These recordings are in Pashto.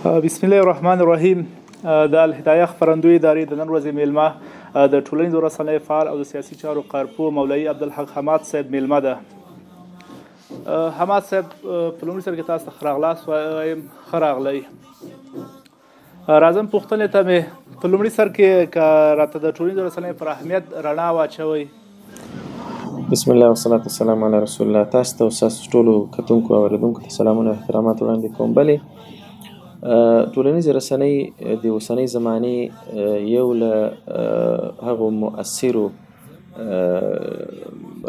بسم الله الرحمن الرحیم. د الهدایه خپرندوی ادارې د نن ورځې میلمه د ټولنیزو رسنیو فعال او د سیاسي چارو کارپوه مولوي عبدالحق حماد صاحب میلمه ده. حماد صاحب، په لومړي سر کې تاسو ته ښه راغلاست وایم، ښه راغلی. راځم پوښتنې ته مې. په لومړي سر کې که راته د ټولنیزو رسنیو پر اهمیت رڼا واچوئ. بسم الله والصلاة والسلام علی رسول الله. تاسو ته او ستاسو ټولو کتونکو او اورېدونکو ته سلامونه او احترامات وړاندې کوم. بلې، ټولنیزې رسنۍ د اوسنۍ زمانې یو له هغو مؤثرو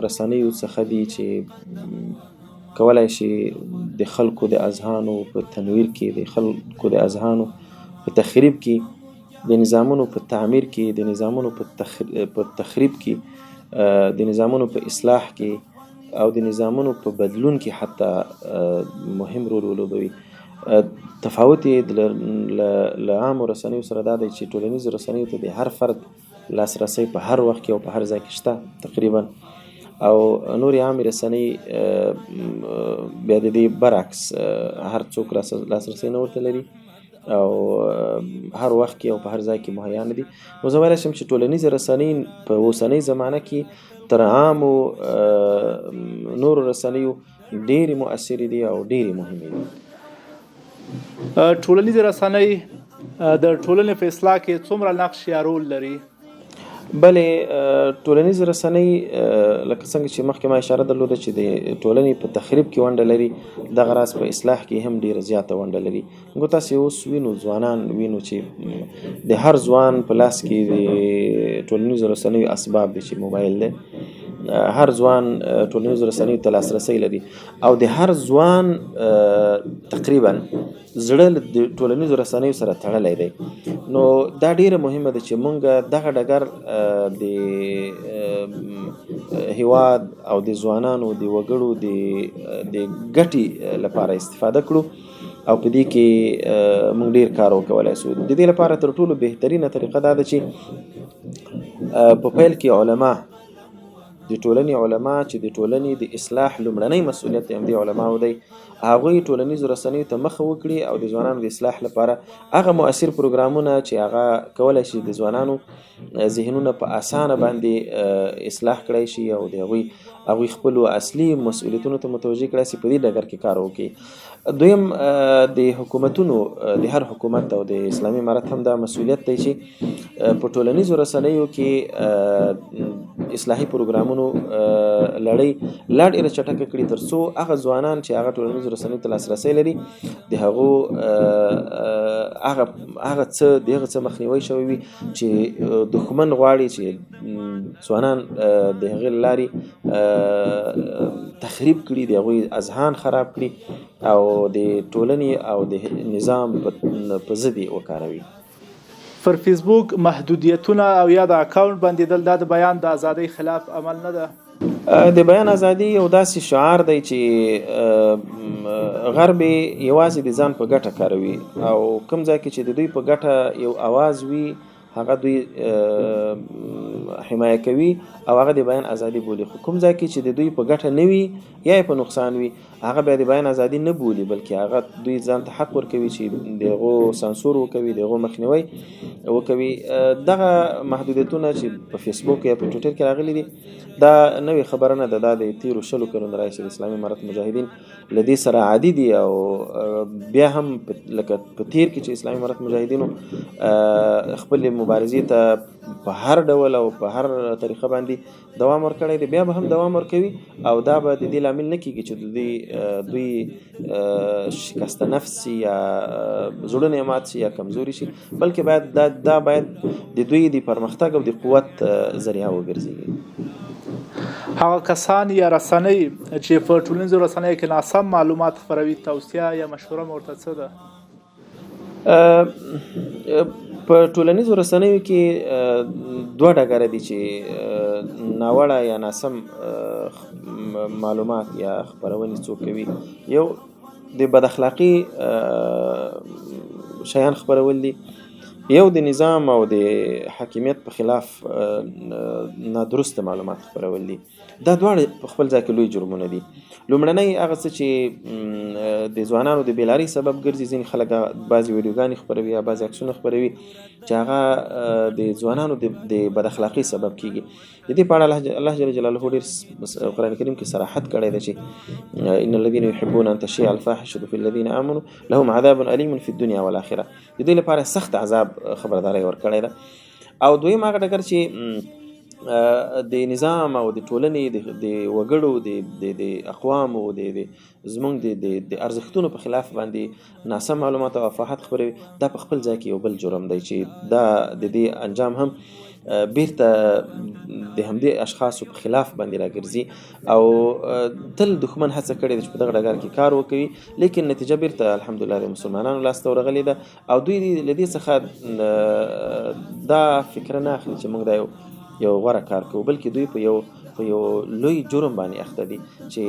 رسنیو څخه دي چې کولای شي د خلکو د اذهانو په تنویر کې، د خلکو د اذهانو په تخریب کې، د نظامونو په تعمیر کې، د نظامونو په تخریب کې، د نظامونو په اصلاح کې او د نظامونو په بدلون کې حتی مهم رول ولوبوي. تفاوت یې له عامو رسنیو سره دا دی چې ټولنیزو رسنیو ته د هر فرد لاسرسی په هر وخت کې او په هر ځای کې شته تقریبا، او نورې عامې رسنۍ بیا د دې برعکس هر څوک لاسرسی نه ورته لري او هر وخت کې او په هر ځای کې مهیا نه دي. نو زه ویلی شم چې ټولنیزې رسنۍ په اوسنۍ زمانه کې تر عامو نورو رسنیو ډېرې مؤثرې دي او ډېرې مهمې دي. ټولنیزې رسنۍ د ټولنې په اصلاح کې څومره نقش یا رول لري؟ بله، ټولنیزې رسنۍ لکه څنګه چې مخکې ما اشاره درلوده چې د ټولنې په تخریب کې ونډه لري، دغه راز په اصلاح کې هم ډیره زیاته ونډه لري. موږ تاسې اوس وینو، ځوانان وینو چې د هر ځوان په لاس کې د ټولنیزو رسنیو اسباب دي چې موبایل دی. هر ځوان ټولنیزو رسنیو ته لاسرسی لري او د هر ځوان تقریبا زړه د ټولنیزو رسنیو سره تړلی دی. نو دا ډیره مهمه ده چې مونږ دغه ډګر د هیواد او د ځوانانو د وګړو د ګټې لپاره استفاده کړو او په دې کې مونږ ډیر کار وکولای شو. د دې لپاره تر ټولو بهترینه طریقه دا ده چې په پیل کې علما، د ټولنې علما چې د ټولنې د اصلاح لومړنی مسؤلیت د همدې علماو دی، هغوی ټولنیزو رسنیو ته مخه وکړي او د ځوانانو د اصلاح لپاره هغه مؤثر پروګرامونه چې هغه کولای شي د ځوانانو ذهنونه په اسانه باندې اصلاح کړای شي او د هغوی خپلو اصلي مسؤلیتونو ته متوجه کړای شي، په دې ډګر کې کار وکړي. دویم، د حکومتونو، د هر حکومت او د اسلامي امارت هم دا مسؤلیت دی چې په ټولنیزو رسنیو کې اصلاحي پروګرامونو لړۍ لا ډېره چټکه کړي، تر څو هغه ځوانان چې هغه ټولنیزو رسنیو ته لاسرسی لري د هغو هغه هغه څه د هغه څه مخنیوی شوی وي چې دښمن غواړي چې ځوانان د هغې له لارې تخریب کړي، د هغوی اذهان خراب کړي او د ټولنې او د نظام په ضد یې وکاروي. پر فیسبوک محدودیتونه او یا د اکاونټ بندیدل دا د بیان د ازادۍ خلاف عمل نه ده؟ د بیان ازادي یو داسې شعار دی چې غرب یې یوازې د ځان په ګټه کاروي او کوم ځای کې چې د دوی په ګټه یو اواز وي هغه دوی حمایه کوي او هغه د بیان ازادي بولي، خو کوم ځای کې چې د دوی په ګټه نه وي یا یې په نقصان وي هغه بیا د بیان ازادي نه بولي، بلکې هغه دوی ځان ته حق ورکوي چې د هغو سانسور وکوي، د هغو مخنیوی وکوي. دغه محدودیتونه چې په فیسبوک یا په ټویټر کې راغلي دي دا نوې خبره نه ده، دا د تیرو 20 کلونو راهیسې د اسلامي امارت مجاهدین له دې سره عادي دي او بیا هم لکه په تیر کې چې اسلامي امارت مجاهدینو خپلې مبارزې ته په هر ډول او په هر طریقه باندې دوام ورکړی دی، بیا به هم دوام ورکوي او دا به د دې لامل نه کیږي چې دوی شکسته نفس شي یا زړونه یې مات شي یا کمزوري شي، بلکې باید دا باید د دوی د پرمختګ او د قوت ذریعه وګرځي. هغه کسان یا رسنۍ چې په ټولنیزو رسنیو کې ناسم معلومات خپروي، توصیه یا مشوره مو ورته څه ده؟ په ټولنیزو رسنیو کې دوه ډګره دي چې ناوړه یا ناسم معلومات یا خپرونې څوک کوي. یو د بد اخلاقي شیان خپرول دي، یو د نظام او د حاکمیت په خلاف نادرست معلومات خپرول دي. دا دواړه په خپل ځای کې لوی جرمونه دي. لومړنی هغه څه چې د ځوانانو د بېلارۍ سبب ګرځي، ځینې خلک بعضې ویډیوګانې خپروي یا بعضې عکسونه خپروي چې هغه د ځوانانو د بد اخلاقۍ سبب کیږي. د دې په اړه الله جل جلاله ډېر قرآن کریم کې صراحت کړی دی چې ان الذين يحبون ان تشيع الفاحشة في الذين آمنوا لهم عذاب أليم في الدنيا والآخرة. د دوی لپاره سخت عذاب خبرداری ورکړی ده. او دویم هغه ډګر چې د نظام او د ټولنې د وګړو د اقوامو د زمونږ د ارزښتونو په خلاف باندې ناسم معلومات او افواهات خپروي، دا په خپل ځای کې یو بل جرم دی چې دا د دې انجام هم بیرته د همدې اشخاصو په خلاف باندې راګرځي. او تل دښمن هڅه کړې ده چې په دغه ډګر کې کار وکوي، لیکن نتیجه بیرته الحمدلله د مسلمانانو لاسته ورغلې ده. او دوی له دې څخه دا فکر نه اخلي چې موږ دا یو غوره کار کوو، بلکې دوی په یو لوی جرم باندې اخته دي چې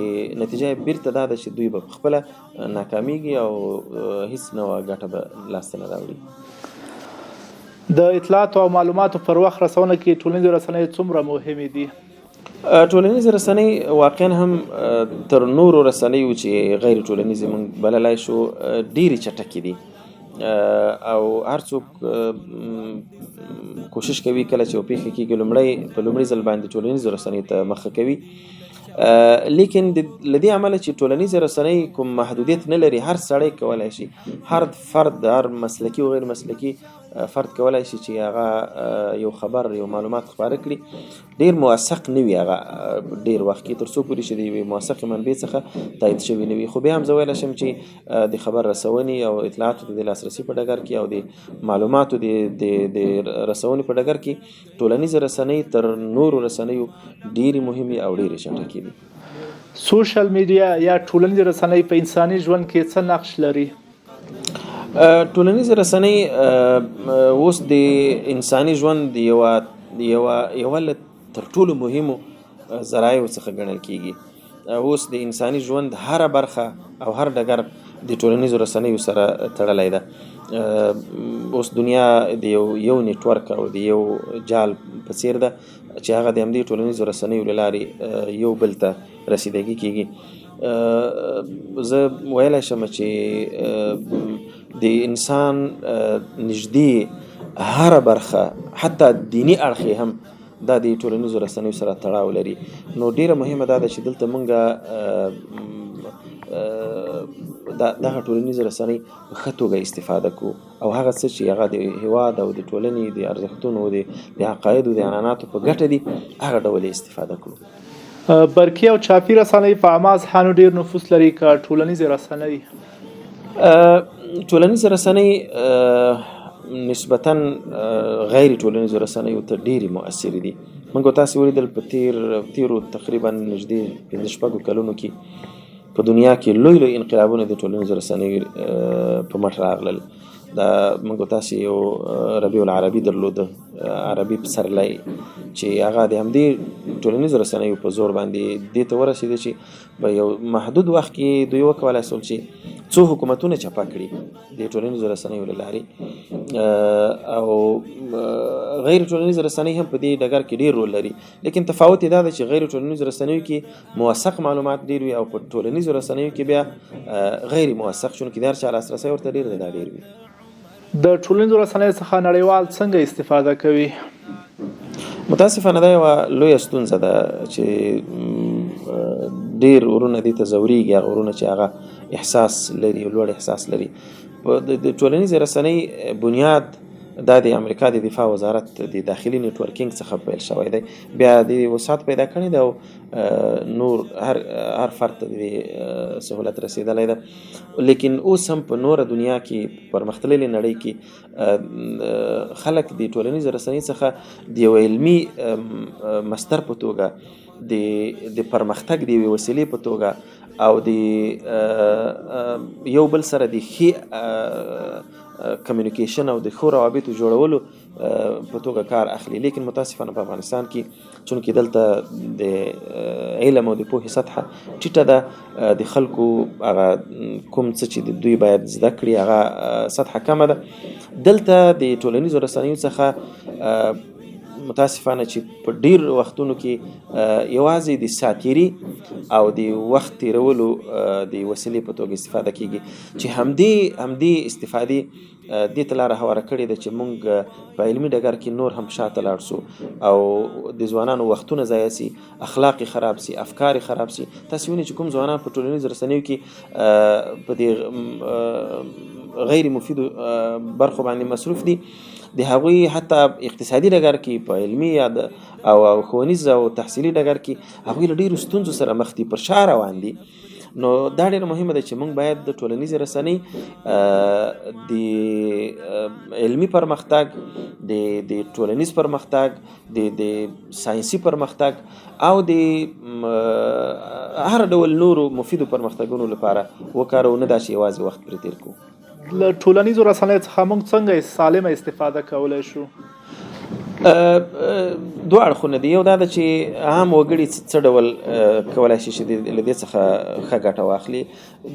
نتیجه یې بیرته دا ده چې دوی به په خپله ناکامیږي او هیڅ نوه ګټه به لاسته نه راوړي. د اطلاعاتو او معلوماتو پر وخت رسونه کې ټولنیزې رسنۍ څومره مهمې دي؟ ټولنیزې رسنۍ واقعا هم تر نورو رسنیو چې غیر ټولنیزې موږ بللای شو ډېرې چټکې دي. او هر څوک کوشش کوي کله چې یو پېښه کېږي په لومړي ځل باندې ټولنیزو رسنیو ته مخه کوي. لیکن له دې امله چې ټولنیزې رسنۍ کوم محدودیت نه لري، هر سړی کولای شي، هر فرد، هر مسلکي او غیر مسلکي فرد کولای شي چې هغه یو خبر، یو معلومات خپاره کړي. ډېر موثق نه وي هغه ډېر وخت کې، تر څو پورې چې د یوې موثقې منبع څخه تایید شوی نه وي. خو بیا هم زه ویلی شم چې د خبر رسونې او اطلاعاتو ته د لاسرسي په ډګر کې او د معلوماتو د رسونې په ډګر کې ټولنیزې رسنۍ تر نورو رسنیو ډېرې مهمې او ډېرې چټکې دي. سوشل میډیا یا ټولنیزې رسنۍ په انساني ژوند کې څه نقش لري؟ ټولنیزې رسنۍ اوس د انساني ژوند یوه یوه له تر ټولو مهمو ذرایعو څخه ګڼل کیږي. اوس د انساني ژوند هره برخه او هر ډګر د ټولنیزو رسنیو سره تړلی ده. اوس دنیا د یو نیټورک او د یو جال په څیر ده چې هغه د همدې ټولنیزو رسنیو له لارې یو بل ته رسیدګي کیږي. زه ویلی شم چې د انسان نږدې هره برخه، حتی دیني اړخ یې هم دا د ټولنیزو رسنیو سره تړاو لري. نو ډېره مهمه دا ده چې دلته مونږ دغه ټولنیزې رسنۍ په ښه توګه استفاده کړو او هغه څه چې هغه د هیواد او د ټولنې د ارزښتونو د عقایدو د عنعناتو په ګټه دي، هغه ډول یې استفاده کړو. برقي او چاپي رسنۍ په عامه اذهانو ډېر نفوذ لري که ټولنیزې رسنۍ؟ ټولنیزې رسنۍ نسبتاً غیر ټولنیزو رسنیو ته ډېرې مؤثرې دي. موږ تاسې ولیدل په تېرو تقریباً نږدې 5-6 کلونو کې په دنیا کې لوی لوی انقلابونه د ټولنیزو رسنیو په مټ راغلل. دا موږ تاسې یو ربیع العربي درلوده، عربي پسرلی، چې هغه د همدې ټولنیزو رسنیو په زور باندې دې ته ورسېده چې په یو محدود وخت کې دوی وکولای شول چې څو حکومتونه چپه کړي د ټولنیزو رسنیو له لارې. او غیر ټولنیزې رسنۍ هم په دې ډګر کې ډېر رول لري، لیکن تفاوت یې دا دی چې غیر ټولنیزو رسنیو کې موثق معلومات ډېر وي او په ټولنیزو رسنیو کې بیا غیر موثق، چونکې د هر چا لاسرسی ورته ډېر دی، دا ډېر وي. د ټولنیزو رسنیو څخه نړیوال څنګه استفاده کوي؟ متاسفانه دا یوه لویه ستونزه ده چې ډېر ورونه دې ته ځورېږي، هغه ورونه چې هغه احساس لري، لوړ احساس لري. د ټولنیزې رسنۍ بنیاد دا د امریکا د دفاع وزارت د داخلي نیټورکینګ څخه پیل شوی دی، بیا د وسعت پیدا کړی دی او نور هر فرد ته د سهولت رسېدلی ده. لیکن اوس هم په نوره دنیا کې، پرمختللې نړۍ کې خلک د ټولنیزې رسنۍ څخه د یو علمي مصدر په توګه، د پرمختګ د یوې وسیلې په توګه او د یو بل سره د ښې کمیونیکیشن او د ښو روابطو جوړولو په توګه کار اخلي. لیکن متاسفانه په افغانستان کې چونکې دلته د علم او د پوهې سطحه ټیټه ده، د خلکو هغه کوم څه چې دوی باید زده کړي هغه سطحه کمه ده، دلته د ټولنیزو رسنیو څخه متاسفانه چې په ډیر وختونو کې یوازې د ساتیري او د وخت تیرولو د وسیلې په توګه استفاده کیږي، چې همدې استفادې دې ته لاره هواره کړې ده چې مونږ په علمي ډګر کې نور هم شاته لاړ سو او د ځوانانو وختونه ضایع سي، اخلاق یې خراب سي، افکار یې خراب سي. تاسې وینئ چې کوم ځوانان په ټولنیزو رسنیو کې په دې غیر مفیدو برخو باندې مصروف دي، د هغوی حتی اقتصادي ډګر کې، په علمي یا او ښوونیز او تحصیلي ډګر کې هغوی له ډېرو ستونزو سره مخ دي، پر شا روان دي. نو دا ډېره مهمه ده چې موږ باید د ټولنیزې رسنۍ د علمي پرمختګ، د ټولنیز پرمختګ، د ساینسي پرمختګ او د هر ډول نورو مفیدو پرمختګونو لپاره وکاروو، نه دا چې یوازې وخت پرې تېر کړو. له ټولنیزو رسنیو څخه موږ څنګه سالمه استفاده کولی شو؟ دوه اړخونه دي. یو دا ده چې عام وګړي څه ډول کولای شي چې له دې څخه ښه ګټه واخلي.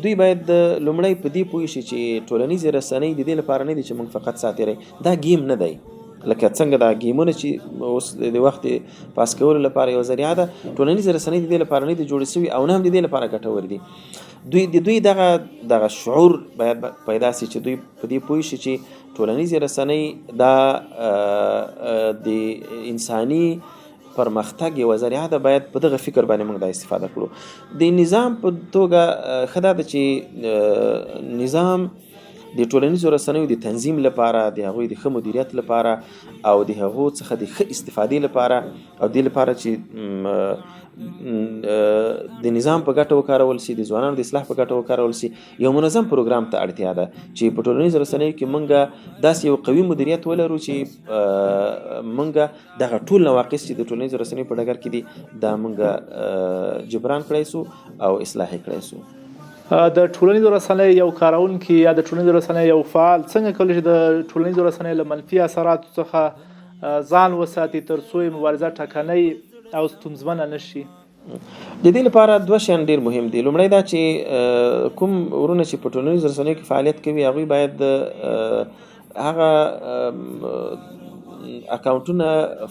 دوی باید لومړی په دې پوه شي چې ټولنیزې رسنۍ د دې لپاره نه دي چې موږ فقط ساتیري، دا game نه دی. لکه څنګه دا گیمونه چې اوس د وخت پاس کولو لپاره یو ذریعه ده، ټولنیزې رسنۍ د دې لپاره نه دي جوړې شوي او نه هم د دې لپاره ګټور دي. دوی د دوی دغه شعور باید پیدا شي چې دوی په دې پوه شي چې ټولنیزې رسنۍ دا د انساني پرمختګ یوه ذریعه ده، باید په دغه فکر باندې موږ دا استفاده کړو. د نظام په توګه ښه دا ده چې نظام د ټولنیزو رسنیو د تنظیم لپاره، د هغوی د ښه مدیریت لپاره او د هغو څخه د ښه استفادې لپاره او دې لپاره چې د نظام په ګټه وکارول شي، د ځوانانو د اصلاح په ګټه وکارول شي، یو منظم پروګرام ته اړتیا ده چې په ټولنیزو رسنیو کې موږ داسې یو قوي مدیریت ولرو چې موږ دغه ټول نواقص چې د ټولنیزو رسنیو په ډګر کې دي دا موږ جبران کړای سو او اصلاح یې کړای سو. د ټولنیزو رسنیو یو کارونکي یا د ټولنیزو رسنیو یو فعال څنګه کولی شي د ټولنیزو رسنیو له منفي اثراتو څخه ځان وساتي تر څو یې مبارزه ټکنۍ او ستونزمنه نه شي؟ د دې لپاره دوه شیان ډېر مهم دي. لومړی دا چې کوم ورونه چې په ټولنیزو رسنیو کې فعالیت کوي هغوی باید هغه اکاونټونه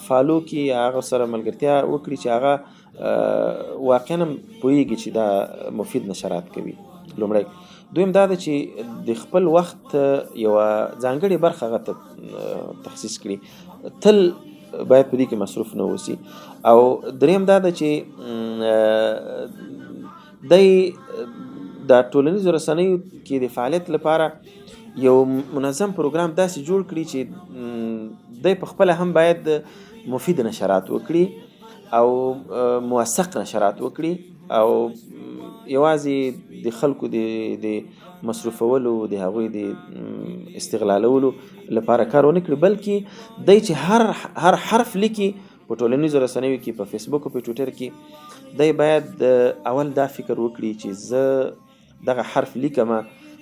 follow کړي، هغه سره ملګرتیا وکړي چې هغه واقعا هم پوهېږي چې دا مفید نشرات کوي. لومړی. دویم دا ده چې د خپل وخت یوه ځانګړې برخه هغه ته تخصیص کړي، تل باید په دې کې مصروف نه اوسي. او دریم دا ده چې دی د ټولنیزو رسنیو کې د فعالیت لپاره یو منظم پروګرام داسې جوړ کړي چې دی په خپله هم باید مفید نشرات وکړي او موثق نشرات وکړي او یوازې د خلکو د مصروفولو، د هغوی د استغلالولو لپاره کار ونه کړي، بلکې دی چې هر حرف لیکي په ټولنیزو رسنیو کې، په فیسبوک او په ټویټر کې، دی باید اول دا فکر وکړي چې زه دغه حرف لیکم،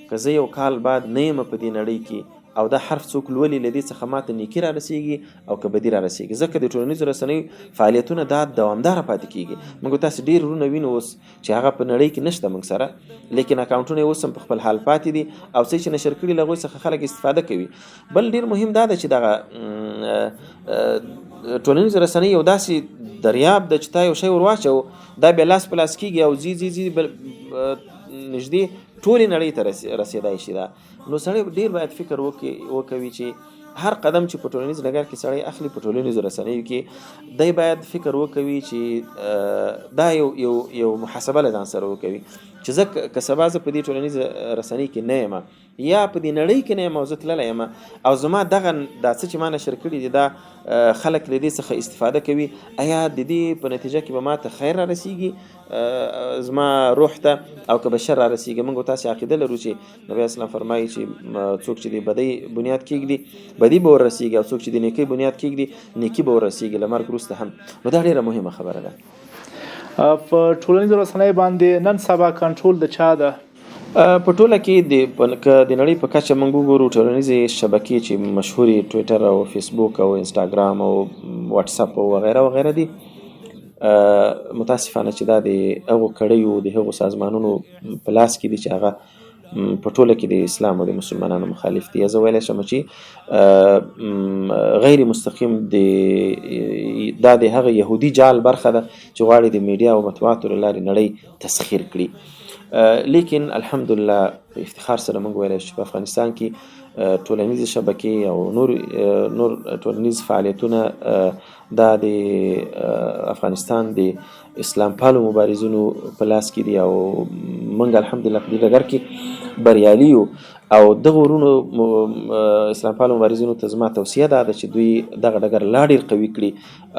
که زه یو کال بعد نه یم په دې نړۍ کې او دا حرف څوک لولي، له دې څخه ماته نیکي را رسیږي او که بدي را رسیږي. ځکه د ټولنیزو رسنیو فعالیتونه دا دوامداره پاتې کیږي. موږ تاسې ډېر ورونه وینو اوس چې هغه په نړۍ کې نشته موږ سره، لیکن اکاونټونه یې اوس هم په خپل حال پاتې دي او څه چې نشر کړي له هغوی څخه خلک استفاده کوي. بل ډېر مهم دا ده چې دغه ټولنیزې رسنۍ یو داسې دریاب ده چې تا یو شی ور واچو، دا بیا لاس په لاس کیږي او ځي ځي ځي بل نږدې ټولې نړۍ ته رسېدای شي. دا نو سړی ډېر باید فکر وکوي چې هر قدم چې په ټولنیز ډګر کې سړی اخلي په ټولنیزو رسنیو کې، دی باید فکر وکوي چې دا یو یو یو محاسبه له ځان سره وکوي چې زه که سبا زه په دې ټولنیزه رسنۍ کې نه یم یا په دې نړۍ کې نه یم او زه تللی یم او زما دغه دا څه چې ما نشر کړي دي دا خلک له دې څخه استفاده کوي، ایا د دې په نتیجه کې به ما ته خیر را رسیږي زما روح ته او که به شر را رسیږي؟ موږ تاسې عقیده لرو چې نبی اسلام فرمایي چې څوک چې د بدۍ بنیاد کېږدي بدي به ورسیږي او څوک چې د نیکۍ بنیاد کېږدي نیکي به ورسیږي له مرګ وروسته هم. نو دا ډېره مهمه خبره ده. په ټولنیزو رسنیو باندې نن سبا کنټرول د چا ده؟ په ټوله کې د که د نړۍ په کچه موږ وګورو، ټولنیزې شبکې چې مشهورې ټویټر او فیسبوک او انسټاګرام او واتساپ او وغیره وغیره دي، متاسفانه چې دا د هغو کړیو، د هغو سازمانونو په لاس کې دي چې هغه په ټوله کې د اسلام او د مسلمانانو مخالف دي. زه ویلی شم چې غیر مستقیم د دا د هغه یهودي جال برخه ده چې غواړي د میډیا او مطبوعاتو له لارې نړۍ تسخیر کړي. لیکن الحمدلله په افتخار سره موږ ویلی شو چې په افغانستان کې ټولنیزې شبکې او نور ټولنیز فعالیتونه دا د افغانستان د اسلام پالو مبارزینو په لاس کې دي او موږ الحمدلله په دې ډګر کې بریالي یو. او دغه وروڼو اسلام پالو مبارزینو ته زما توصیه دا ده چې دوی دغه ډګر لا ډېر قوي کړي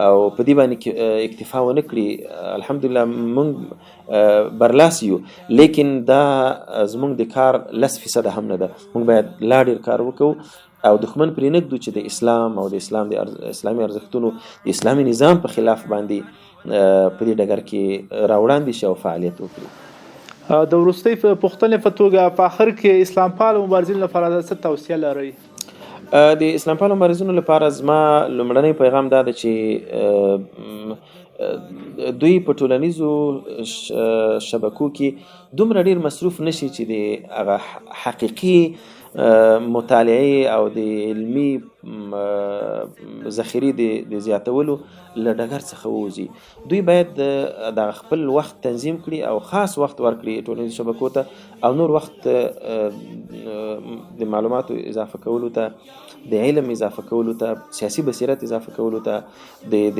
او په دې باندې اکتفا ونه کړي. الحمدلله موږ برلاسي یو، لیکن دا زموږ د کار 10% هم نه ده. موږ باید لا ډېر کار وکړو او دښمن پرې نه ږدو چې د اسلام او د اسلام د اسلامي ارزښتونو، د اسلامي نظام په خلاف باندې په دې ډګر کې راوړاندې شي او فعالیت وکړي. د وروستۍ پوښتنې په توګه، په آخر کې اسلام پالو مبارزینو لپاره څه توصیه لرئ؟ د اسلام پالو مبارزینو لپاره زما لومړنی پیغام دا ده چې دوی په ټولنیزو شبکو کې دومره ډیر مصروف نشي چې د هغه حقیقي مطالعې او د علمي ذخیرې د زیاتولو له ډګر څخه ووځي. دوی باید دغه خپل وخت تنظیم کړي او خاص وخت ورکړي ټولنیزو شبکو ته او نور وخت د معلوماتو اضافه کولو ته، د علم اضافه کولو ته، سیاسي بصیرت اضافه کولو ته،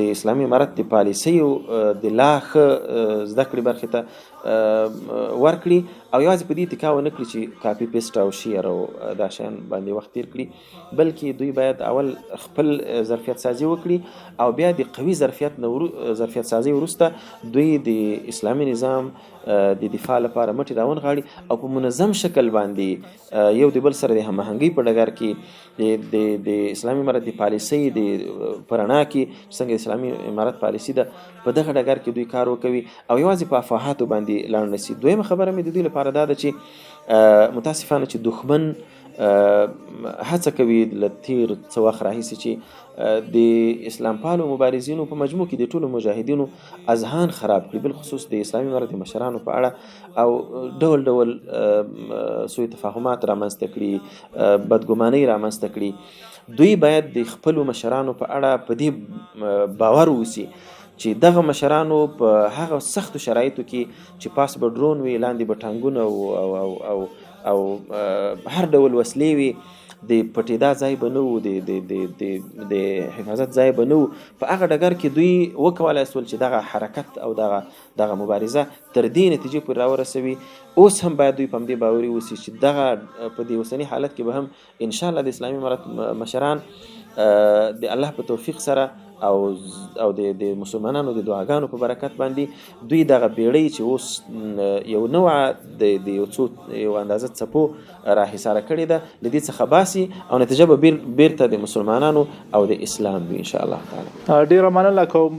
د اسلامي امارت د پالیسیو د لا ښه زده کړې برخې ته ورکړي او یوازې په دې اتکا ونه کړي چې کاپي پیسټ او شیر او دا شیان باندې وخت تیر کړي، بلکې دوی باید اول خپل ظرفیت سازي وکړي او بیا د قوي ظرفیت نه ظرفیت سازي وروسته دوی د اسلامي نظام د دفاع لپاره مټې راونغاړي او په منظم شکل باندې یو د بل سره د هماهنګۍ په ډګر کې د اسلامي امارت د پالیسۍ د په رڼا کې څنګه اسلامي امارت پالیسي ده په دغه ډګر کې دوی کار وکوي او یوازې په افواهاتو باندې لاړ نه سي. دویمه خبره مې د دوی لپاره دا ده چې متاسفانه چې دښمن هڅه کوي له تیر څه وخت راهیسې چې د اسلام پالو مبارزینو په مجموع کې د ټولو مجاهدینو اذهان خراب کړي، بالخصوص د اسلامي امارت د مشرانو په اړه، او ډول ډول سوء تفاهمات رامنځته کړي، بدګمانۍ رامنځته کړي. دوی باید د خپلو مشرانو په اړه په دې باور اوسي چې دغه مشرانو په هغه سختو شرایطو کې چې پاس به ډرون وي، لاندې به ټانګونه او او او او او هر ډول وسلې وي، د پټېدا ځای به نه و، د د د د د حفاظت ځای به نه و، په هغه ډګر کې دوی وکولای سول چې دغه حرکت او دغه مبارزه تر دې نتیجې پورې راورسوي. اوس هم باید دوی په همدې باوري اوسي چې دغه په دې اوسني حالت کې به هم انشاءالله د اسلامي امارت مشران د الله په توفیق سره او او د مسلمانانو د دعاګانو په برکت باندې دوی دغه بیړۍ چې اوس یو نوع د یو څو یو اندازه څپو راحصاره کړې ده له دې څخه باسي او نتیجه به بیرته د مسلمانانو او د اسلام وي ان شاء الله تعالی. ډیره مننه کوم.